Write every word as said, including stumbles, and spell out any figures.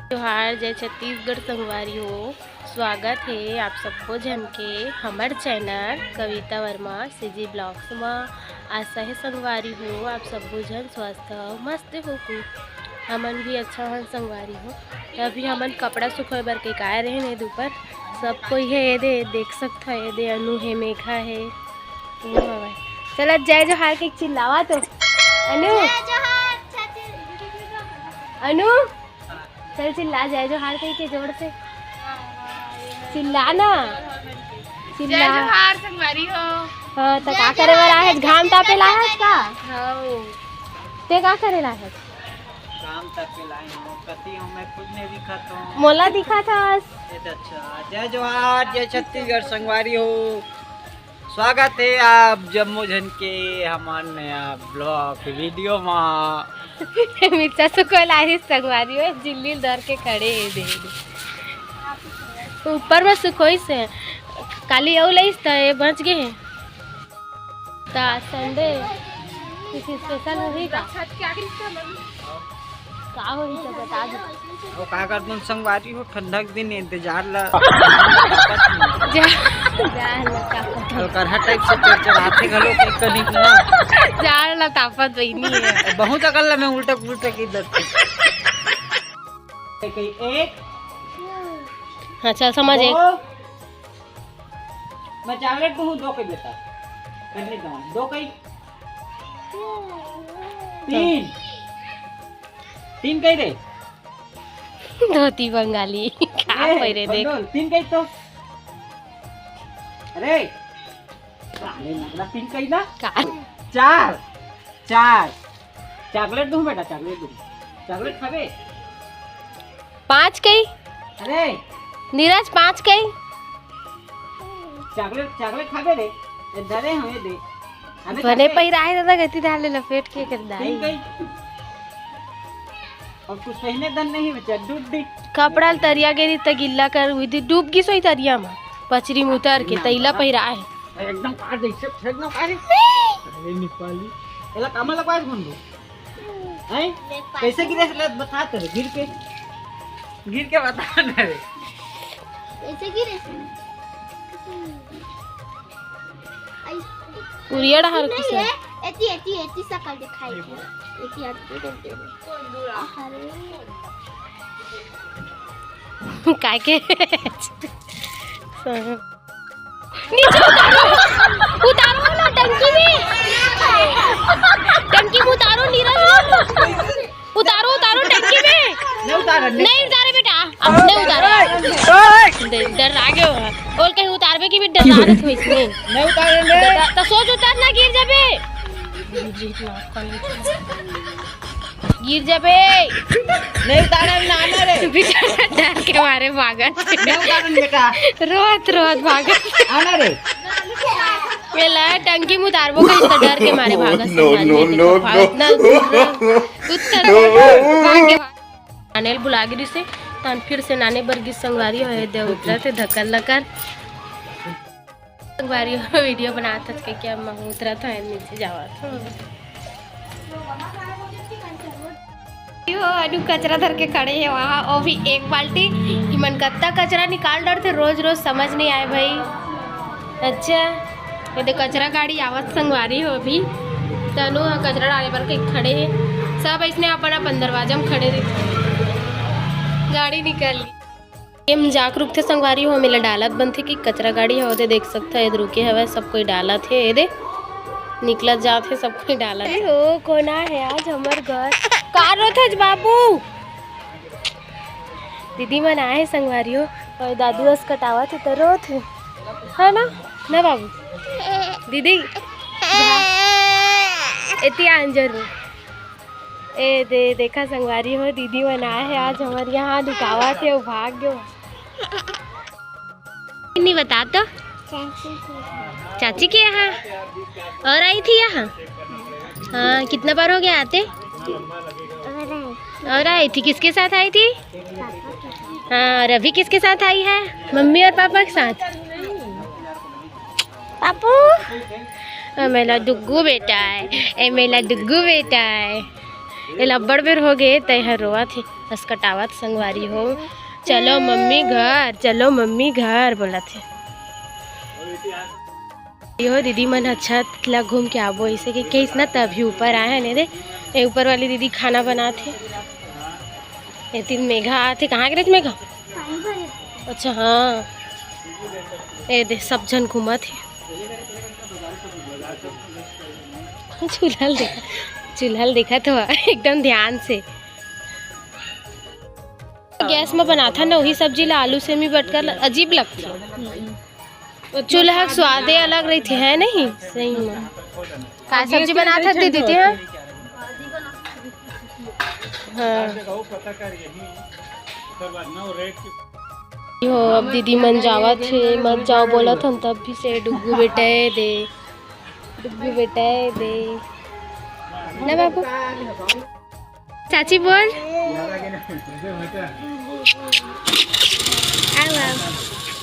जोहार, जय छत्तीसगढ़ संगवारी हो। स्वागत हे आप सब्बो झन के हमर चैनल कविता वर्मा सीजी ब्लॉग्स म। आशा हे संगवारी हो आप सब्बो झन स्वस्थ हो, मस्त हो। हमन भी अच्छा हन संगवारी हो। त अभी हमन कपड़ा सुखोए बर के काय रहे ने ऊपर, सब कोई हे ये दे, देख सकत हो ये दे, अनु हे, मेघा हे, तुम हवय। चल, आज जय जोहार के चिल्लावा तो। अनु। जय जोहार, अच्छा, चिल- अनु, चल चिल्ला, जय जोहार कहि के जोर से। चिल्ला ना। जय चिल्ला। जोहार संगवारी हो। हाँ, त जय का करे बर जोहार, आहे? जय घाम तापे ला आहे का? हाँ। ते का करे ला आहे? काम तक के लाए हूँ, कति हूँ मैं खुद नहीं दिखा तो। मोला दिखा था। ये तो अच्छा। जय जोहार, जय छत्तीसगढ़ संगवारी हो। स्वागत हे आप जम्मो झन के हमर नया ब्लॉग वीडियो मा। मिर्चा सुखोए लाहिस संगवारी हो, जिल्ली ल धर के खड़े हे दे। ऊपर में सुखोइस हे, काली अउ लइस त ये बच गे हे। त संडे कुछ स्पेशल होही का? का होही त बता दो। वो का करथन संगवारी हो, ठंडा के दिन इंतजार ला। जा, जाड़ ला तापत। हल्करहा टाइप से चरचराथे घलो के कनिक ना। जाड़ ला तापत बहिनी हे। बहुत अकल ला मैं उल्टा पुल्टा की दत। कहीं एक। हाँ, चल समझ एक। दो। मैं चॉकलेट दूँ, दो कहीं बेटा। करने दो, दो कहीं। तीन। तीन कहीं रे। धोती बंगाली। का ए, पहिरे देख। बंडल, तीन कहीं तो। अरे, साले नगड़ा तीन कहीं ना। का? चार, चार। चॉकलेट दूँ बेटा, चॉकलेट दूँ। चॉकलेट खाबे? पाँच कहीं? अरे। नीरज, पाँच कहीं? चॉकलेट, चॉकलेट खाबे रे? ये धरे हूँ, ये दे। अबे बने खाबे? पहिराए दादा, गति डाले लपेट के कर दाई। ठीक है। और कुछ पहने धन नहीं बचा, डूब दी। कपड़ा ल तरिया गे रही त गिल्ला कर हुई थी, डूब गिस होई तरिया में, पचरी में उतर के, ना, तैला ना। पहिराए। एकदम काट दे, इसे फेंक ना, काट दे। अरे नेपाली। एला कामा लगवाए फोन दो। हैं? देख पाए। कैसे गिरे ले बता तेरे, गिर के। गिर के बता ना रे। कैसे गिरे? आई। उरिया डहार नहीं किसे? है, एती, एती, एती सकल दिखाई दे। एती आदमी बोलते हैं। अरे। काय के? नीचे उतारो, उतारो ना टंकी में, टंकी में उतारो नीरज, उतारो, उतारो टंकी में। नहीं उतारन, नहीं। नहीं उतारे बेटा, अब नहीं उतारे। डर, डर आ गयो। और कहीं उतारबे की भी डर आ रही थी इसमें। नहीं उतारन रे। तो, तो सोच उतार ना, गिर जाबे। गिर जाबे। नहीं उतारन ना, आना रे। बेचारा डर के मारे भागत। नहीं उतारन बेटा। रोत रोत भागत। आना रे। मेला टंकी में उतारबो कहीं तो डर के मारे भागत। No, no, no, no। इतना दूर रहे। उत्तर भाग के भाग। नानेल बुला गिरी से, तन फिर से नाने बर गिस संगवारी होए दे उतरत हे धकर लकर। संगवारी हो, वीडियो बनात हस के क्या महूँ उतरत हूँ, नीचे जावत हूँ। यो अनु कचरा धर के खड़े हे वहाँ, वो भी एक बाल्टी। इमन कत्ता कचरा निकाल डरथे रोज रोज, समझ नहीं आए भाई। अच्छा, ये दे कचरा गाड़ी आवत संगवारी हो अभी, तनु ह कचरा डाले बर के खड़े हे। सब इसने अपन अपन दरवाजा में खड़े रहिथे, गाड़ी निकल ली। एम जाक रुकथे संगवारी हो, मेला डालत बनथे कि कचरा गाड़ी ह ओदे देख सकथव, एदे रुके हवय, सब कोई डालत हे, एदे निकलत जात हे, सब कोई डालत हे। हो, कोन आए हे आज हमर घर? का रोथस बाबू? दीदी मन आए हे संगवारी हो, और दादू अस कटावत हे त रोत हे, है ना? ना बाबू, दीदी, एती आ अंजर में। ए दे, देखा संगवारी हो, दीदी मन आए हे आज हमर यहाँ, लुकावत हे, वो भाग गयो। नहीं बता तो। चाची के यहाँ? और आई थी यहाँ? हाँ, कितना बार हो गया आते? और आई थी, किसके साथ आई थी? हाँ, और अभी किसके साथ आई है? मम्मी और पापा के साथ। पापू। ए मेला डुग्गू बेटा है, ए मेला डुग्गू बेटा है। एला अब्बड़ बेर हो गे, तै हर रोवत हे, असकटावत संगवारी हो। "चलो मम्मी घर, चलो मम्मी घर," बोलत हे। यो दीदी मन ह छत ला घूम के आबो, इसे के कहिस ना, तभी ऊपर आए हन। ए दे, ए ऊपर वाली दीदी खाना बनात हे। ए तीर मेघा आत हे, कहाँ गे रहिस मेघा? अच्छा, हाँ, ए दे, सब झन घूमत हे। चूल्हा ल देखा, चूल्हा ल देखत हवा एकदम ध्यान से। गैस में बनाथन ना, वही सब्जी ला, आलू सेमी बटकर ला, अजीब लगथे। चूल्हा के स्वादे अलग रहिथे, है नहीं? सही में। का सब्जी बनाथन दीदी ते, हाँ? हाँ। हो, अब दीदी मन जावत हे, मत जाओ बोलत हन, तब भी से, "डुग्गू बेटा ए दे, डुग्गू बेटा ए दे।" ना बाबू? चाची बोल। आओ, आओ।